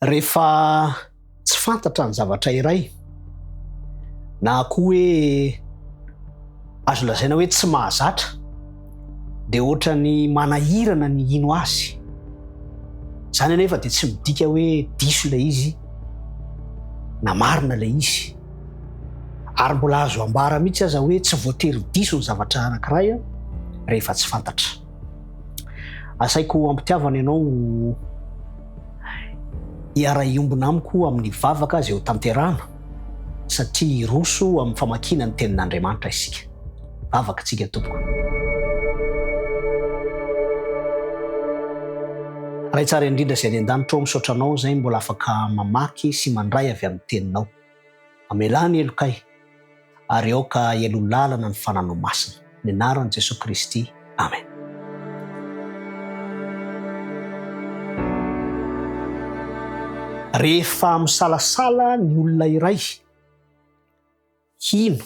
Rehefa tsy fantatra ny zavatra iray, na koa hoe azo lazaina hoe tsy mahazatra, dia ohatran'ny manahirana ny hino azy. Izany anefa dia tsy midika hoe diso ilay izy na marina ilay izy. Ary mbola azo ambara mihitsy aza hoe tsy voatery ho diso ny zavatra anankiray rehefa tsy fantatra. Asaiko ampitiavana ianao hiara-hiombona amiko amin'ny vavaka izay ho tanterahana satria hiroso amin'ny famakiana ny tenin'Andriamanitra isika. Vavaka tsika tompoko. Ray tsara indrindra izay any an-danitra ô, misaotra anao izay mbola afaka mamaky sy mandray avy amin'ny teninao. Mamelà ny helokay ary aoka hialoha lalana ny fananao masina. Ny anaran'i Jesoa Kristy. Amen. Rehefa misalasala ny olona iray hino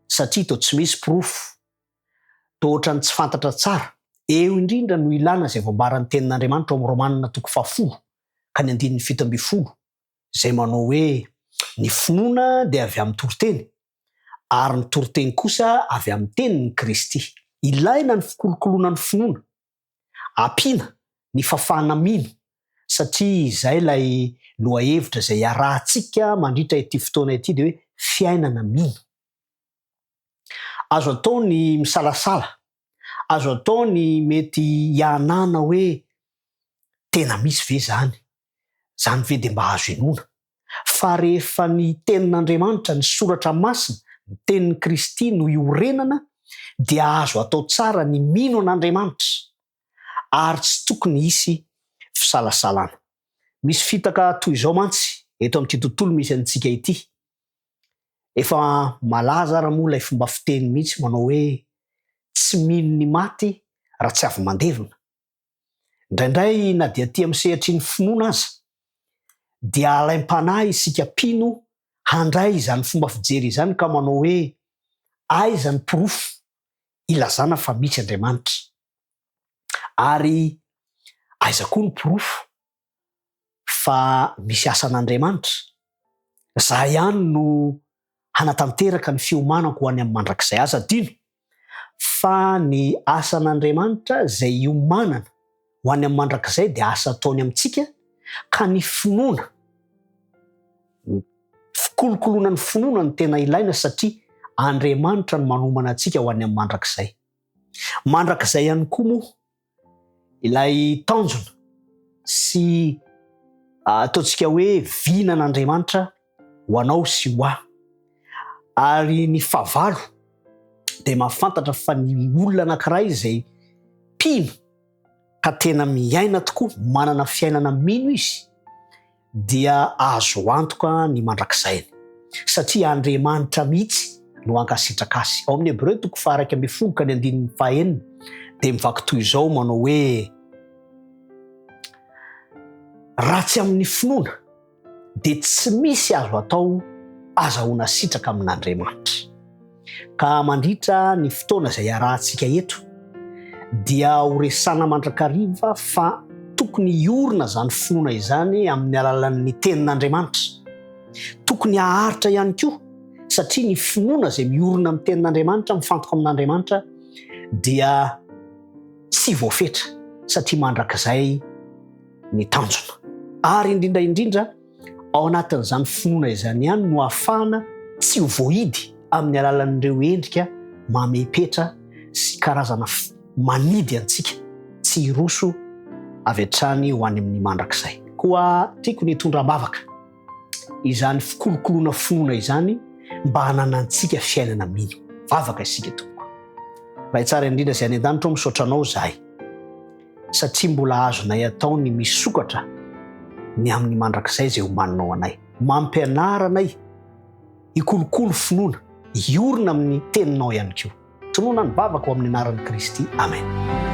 satria toa tsy misy porofo, toa ohatran'ny tsy fantatra tsara, eo indrindra no ilana izay voambaran'ny Tenin'Andriamanitra ao amin'ny Romanina toko fahafolo ka ny andininy 17 izay manao hoe, Ny finoana dia avy amin'ny toriteny, ary ny toriteny kosa avy amin'ny tenin'i Kristy. Ilaina ny fikolokoloana ny finoana, ampiana ny fahafahana mino, satria izay ilay lohahevitra izay iarahantsika mandritra ity fotoana ity dia hoe fiainana mino. Azo atao ny misalasala, azo atao ny mety hiahanana hoe tena misy ve izany? Izany ve dia mba azo inoana? Fa rehefa ny Tenin'Andriamanitra, ny Soratra Masina, ny Tenin'i Kristy no iorenana dia azo atao tsara ny mino an'Andriamanitra ary tsy tokony hisy fisalasalana. Misy fitaka toy izao mantsy eto amin'ity tontolo misy antsika ity. Efa malaza ara moa ilay fomba fiteny mihitsy manao hoe tsy mino ny maty raha tsy avy mandevina. Indraindray na dia aty amin'ny sehatry ny finoana aza dia alaim-panahy isika mpino handray izany fomba fijery izany ka manao hoe aiza ny porofo ilazana fa misy Andriamanitra? Ary aiza koa ny porofo fa misy asan'Andriamanitra? Za ihany no hanatanteraka ny fiomanako ho any amin'ny mandrakizay. Aza adino fa ny asan'Andriamanitra izay iomanana ho any amin'ny mandrakizay dia asa ataony amintsika ka ny finoana, ny fikolokoloana ny finoana no tena ilaina satria Andriamanitra no manomana antsika ho any amin'ny mandrakizay. Mandrakizay ihany koa moa ilay tanjona sy ataontsika hoe vinan'Andriamanitra ho anao sy ho ahy. Ary ny fahavalo dia mahafantatra fa ny olona anankiray izay mpino ka tena miaina tokoa, manana fiainana mino izy, dia azo antoka ny mandrakizainy, satria Andriamanitra mihitsy no hankasitraka azy. Ao amin'ny Hebreo toko faha-11 ka ny andininy faha-6 dia mivaky toy izao manao hoe, Raha tsy amin'ny finoana dia tsy misy azo atao azahoana sitraka amin'Andriamanitra. Ka mandritra ny fotoana izay iarahantsika eto dia ho resana mandrakariva fa tokony hiorina izany finoana izany amin'ny alalan'ny tenin'Andriamanitra. Tokony haharitra ihany koa satria ny finoana izay miorina amin'ny tenin'Andriamanitra, mifantoka amin'Andriamanitra dia tsy voafetra satria mandrakizay ny tanjona. Ary indrindra indrindra Ao anatin'izany finoana izany ihany no ahafahana tsy ho voahidy amin'ny alalan'ireo endrika mamepetra sy karazana manidy antsika tsy hiroso avy hatrany ho any amin'ny mandrakizay. Koa tiako ny hitondra am-bavaka izany fikolokoloana finoana izany mba hananantsika fiainana mino. Vavaka isika tompoko. Ray tsara indrindra izay any an-danitra ô, misaotra anao izahay. satria mbola azonay atao ny misokatra ny amin'ny mandrakizay izay omaninao anay. Mampianara anay hikolokolo finoana, hiorina amin'ny Teninao ihany koa. Tonona ny vavaka ho amin'ny anaran'i Kristy. Amen.